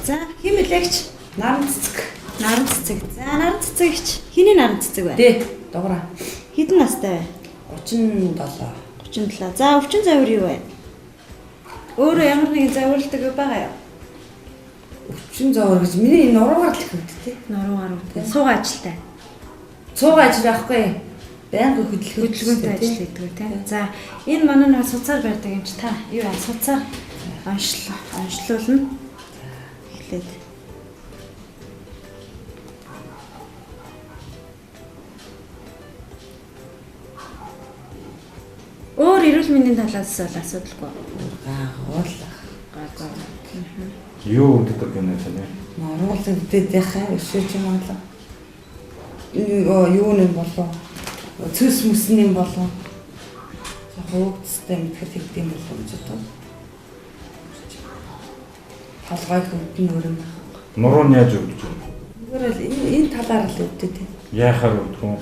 За, хэн бэлэгч? Наран цэцэг. Наран цэцэг. За, наран цэцэгч. Хиний наран цэцэг вэ? Дэ. Дугаараа. Хэдэн настай вэ? 37. 37. За, өвчин завир юу вэ? Өөрөө ямар нэгэн завирлдаг байгаа юу? Өвчин зовор гэж миний энэ нуруугаар л их өвддөг. Нуруугаар өвддөг. Суугаа ажилтай. Цууга ажил байхгүй. Байнга хөдөлгөөн Хөдөлгөөнтэй ажил хийдэг тийм. За, энэ манай нэг суцаар барьдаг юм чи та юу аа суцаар оншлуулна. Эхлээд. Өөр эрүүл мэндийн талаас бол асуудалгүй. Гаагуул. Гаагүй. Юу өвддөг гэнэ таны? Нуруу л өвдөд яхаа өшөөж юм аа. Юу юм болов? Цөс мөсөн юм болов? Хөөгцтэй мэдхэд тэгдэм болов гэж бодов. Толгой хөвдөн өрөм. Нуруу нь яаж өвдөж вэ? Зүгээр л энэ талаар л өвдөд. Яахаар өвдөх юм?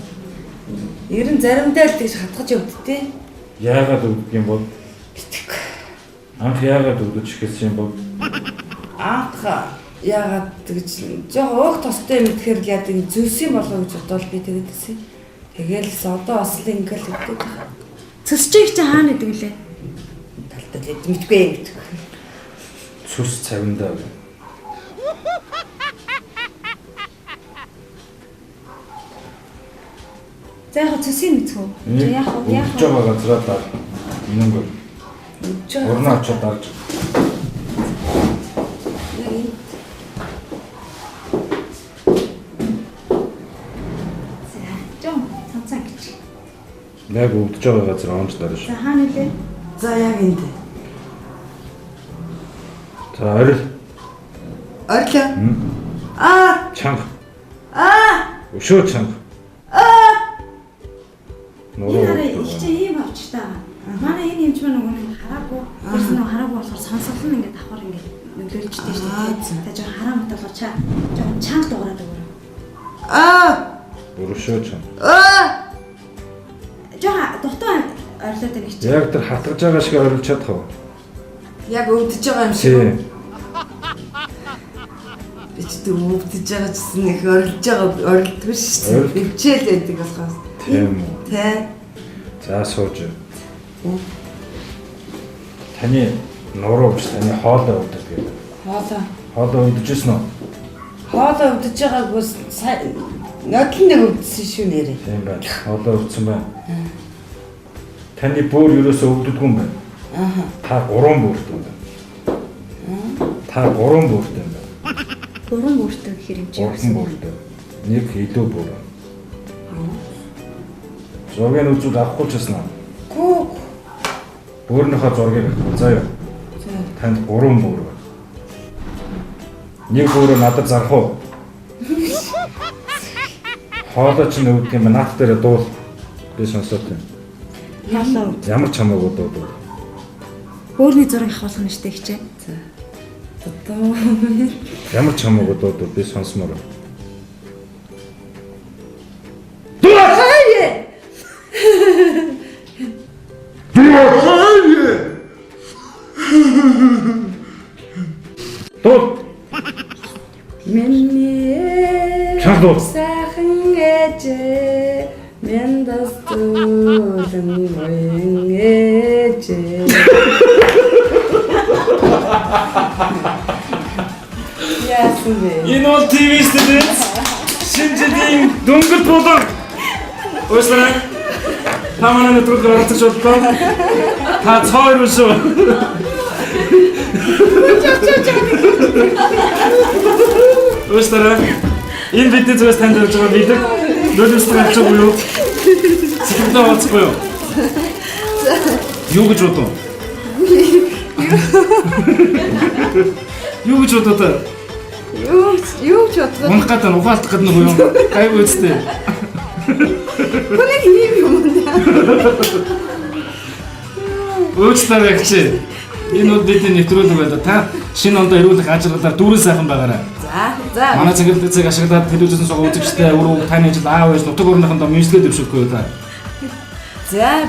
Ер нь заримдаа л тэгж хатгаж өвддөг. Яагаад өвддөг юм бол? Битггүй. Анх яагаад өвдөж эхэлсэн юм бол? Анх яагаад тэгж жоохон ууг тостой мэдхээр л яадаг зөвсөн болов гэж бодвол би тэгээд гэсэн. Тэгэл одоо бас л ингээл өвдөд. Цөсчийг чи хаана идэг лээ? Талдаа л мэдгүй юм мэдгүй. Цөс цавиндаа. За яг цөсийг мэдэх үү? За яг уу яах Өвдөж байгаа газраа дар. Инэнгүй. Өвдөж байгаа. Урнаа очиод дарж. Яг энэ За, жоо цанцаа гэж. Яг өвдөж байгаа газар онж дарж. За хаана илээ? За яг энд. За орил. Орлоо. Аа Чанга. аа Өшөө чанга. аа Нуруу. Энэ хараа өвдөж их байгаа. чи ийм авчтай байгаа. Манай энэ хэмж маань нөгөө нэг хараагүй. Тэрс нөгөө хараагүй болохоор сонсгол нь ингээд давхар ингээд нөлөөлжтэй шүү дээ. Тэгээ жоохон хараа мат болохоор чаа жоохон чанга дуурайд өгөрөө. аа Өрөшөө чанга. аа Жоохон дутуу орилоод байна чи. Яг тэр хатгаж байгаа шиг орилж чадах уу? Яг өвдөж байгаа юм шиг. Тийм. Би ч тэр өвдөж байгаа гэсэн их орилж байгаа орилдгүй шүү дээ. Орилд. Бивчээл байдаг болохоос. Тийм үү. Тэ. За сууж. Таны нуруу биш таны хоолой өвдөж гэдэг. Хоолой. Хоолой өвдөж ирсэн үү? Хоолой өвдөж байгаагүй нодол нэг өвдсөн шүү нэрээ. Тийм байна. Хоолой өвдсөн байна. Таны бөөр ерөөсөө өвддөггүй юм байна. Ааха. Та гурван бөөртэй юм байна. Та гурван бөөртэй юм байна. Гурван бүртэй гэхэр юм чи. Гурван бөөртэй. Нэг илүү бөөр. Зургийг үзвэл авахгүй ч гэсэн. Гүү. Бөөрнийхөө зургийг авахгүй заа юу. За. Танд гурван бөөр байна. Нэг бөөрөө надад зарах уу? Хоолой чинь өвдөх юм байна. Наад дээр дуул. Би сонсоод байна. Хоолой өвд. Ямар ч хамаагүй дуудав. Бөөрний зураг авах нь штэ хичээ. За. Одоо Ямар ч хамаагүй дуудав. Би сонсомоор. байна. Дуул. Миний Чанга дуул. сайхан ээжээ Мэндас зүлэн буян ээжээ. Яасан бэ? Энэ бол ТV студент шинэ жилийн дөнгөлт болон Уучлаарай. Та манай нэвтрүүлгээр оролцож боллоо. Та цоо ирвэ шүү. Уучлаарай. Энэ бидний зүгээс танд зорж байгаа бэлэг нөлөөсдөг авчих буюу сэтгэлдээ хаваалцахгүй юу? Юу гэж бодов? Юу гэж бодоо та? Юу ч бодгоо. Унах гэдэг нь ухаалтах гэдэг нь буюу гайгүй үстэй. Хүнийг ийм юм да. Уучлаарай гэж. Энэ бол бидний нэвтрүүлэг байлаа. Та шинэ ондоо эрүүлэх ажиглалаар дүүрэн сайхан байгаарай. За за. Манай цэнгэрлэг цэг ашиглаад телевизэн суугаа үзэгчтэй үр үг таны ажил аав ээж нутаг өрнөхөндөө мэржлээ дэвшүүлэхгүй юу та. За.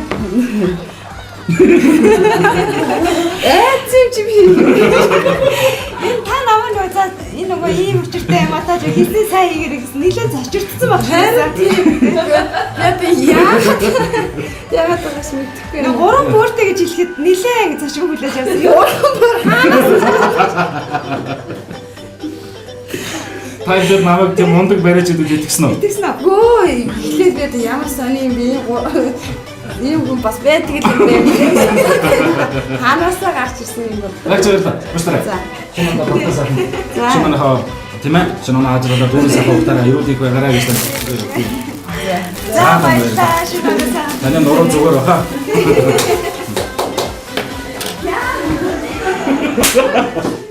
Эцэм чи би. Энэ та намайг нөгөө за Энэ нөгөө ийм учиртай юм а та ч хийсэн сайн хийгэрэй гэсэн нэлээд зочирдсан баг. Харин тийм. Яг би яагаад яагаад байгаас мэдэхгүй. Нөгөө гурван бүртэй гэж хэлэхэд нэлээд ингэ зочиг хүлээж авсан. Юу Та энэ намайг тийм мундаг бариач гэдэг итгэсэн үү? итгэсэн үү? Гөө эхлээд би одоо ямар сони юм бэ? Ийм хүн бас байдаг юм бэ? Ханаасаа гарч ирсэн юм бол. Яг зөв л. Уушлаарай. За. Шинэ ондоо сайхан. За. Шинэ ондоо тийм ээ. Шинэ ондоо ажралаа дүүрэн сайхан ухтаараа эрүүл их байгаарай гэж байна. За баярлалаа. Шинэ ондоо сайхан. Таны нуруу зүгээр баха. Яа.